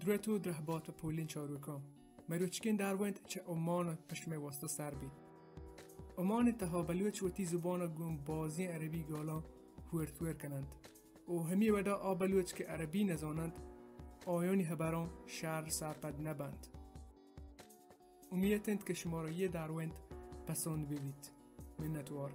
درود و درہبات پہ پولیں چاروکاں۔ مروچکیں دروند چہ عمان پہ شمئے واسطہ سر بیت۔ عمان تہا بلوچ وتی زبان گوں بازیں عربی گالاں ہورتور کننت و ہمے وڑا آ بلوچ کہ عربی نزاننت، آیانی ہبراں شر سرپد نبنت۔ امیت انت کہ شمارا یہ دروند پسند ببیت۔ منتوار۔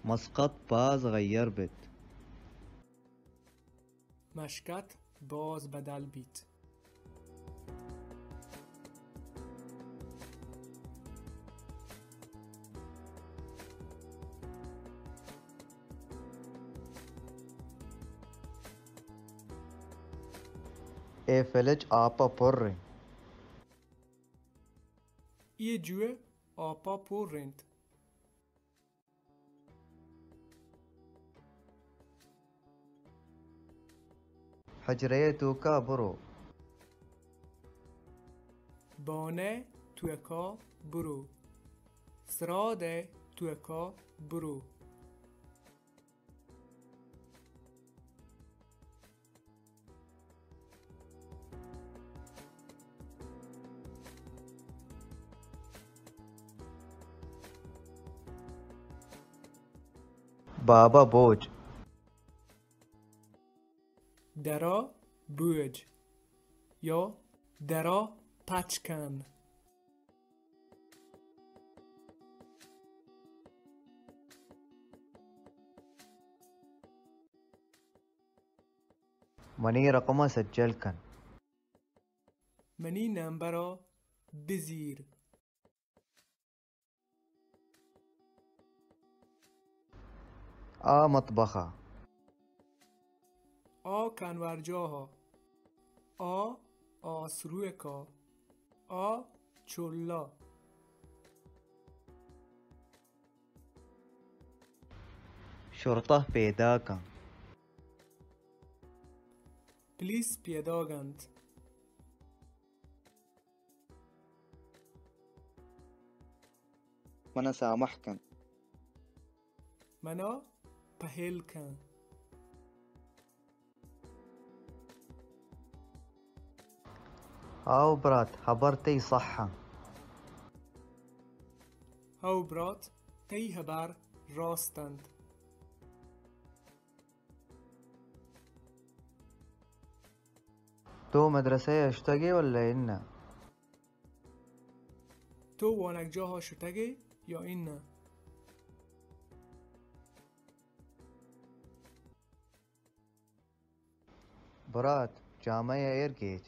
مسقط باز غیر بیت۔ مشکت باز بدل بیت۔ اے فلج آپا پر انت۔ اے جوئے آپا پر انت۔ حجرہ ءِ توکا برو۔ بان ءِ توکا برو۔ سراد ءِ توکا برو۔ بابا بوج۔ درا بوج یا درا پچ کن۔ منی رقم ءَ سجل کن۔ منی نمبر ءَ بزیر۔ آ مطبخ ءَ۔ آ کنورجاہ ءَ۔ آ آسروک ءَ۔ آ چل ءَ۔ شرطہ پیداک کن۔ پلیس پیداگ انت۔ منا سامح کن۔ منا پہل کن۔ ہئو برات، ہبر تئی صح انت۔ ہئو برات، تئی ہبر راست انت۔ تو مدرسہ ءَ شتگ ئے ولے اناں؟ تو وانگجاہ ءَ شتگ ئے یا اناں؟ برات، جامہ ءَ ایر گیج۔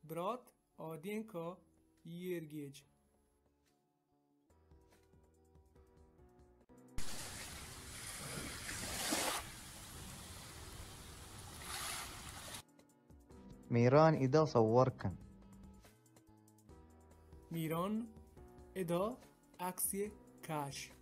برات، آدینک ءَ ایر گیج۔ میران، ادا سوار کن۔ میران، ادا عکسے کش۔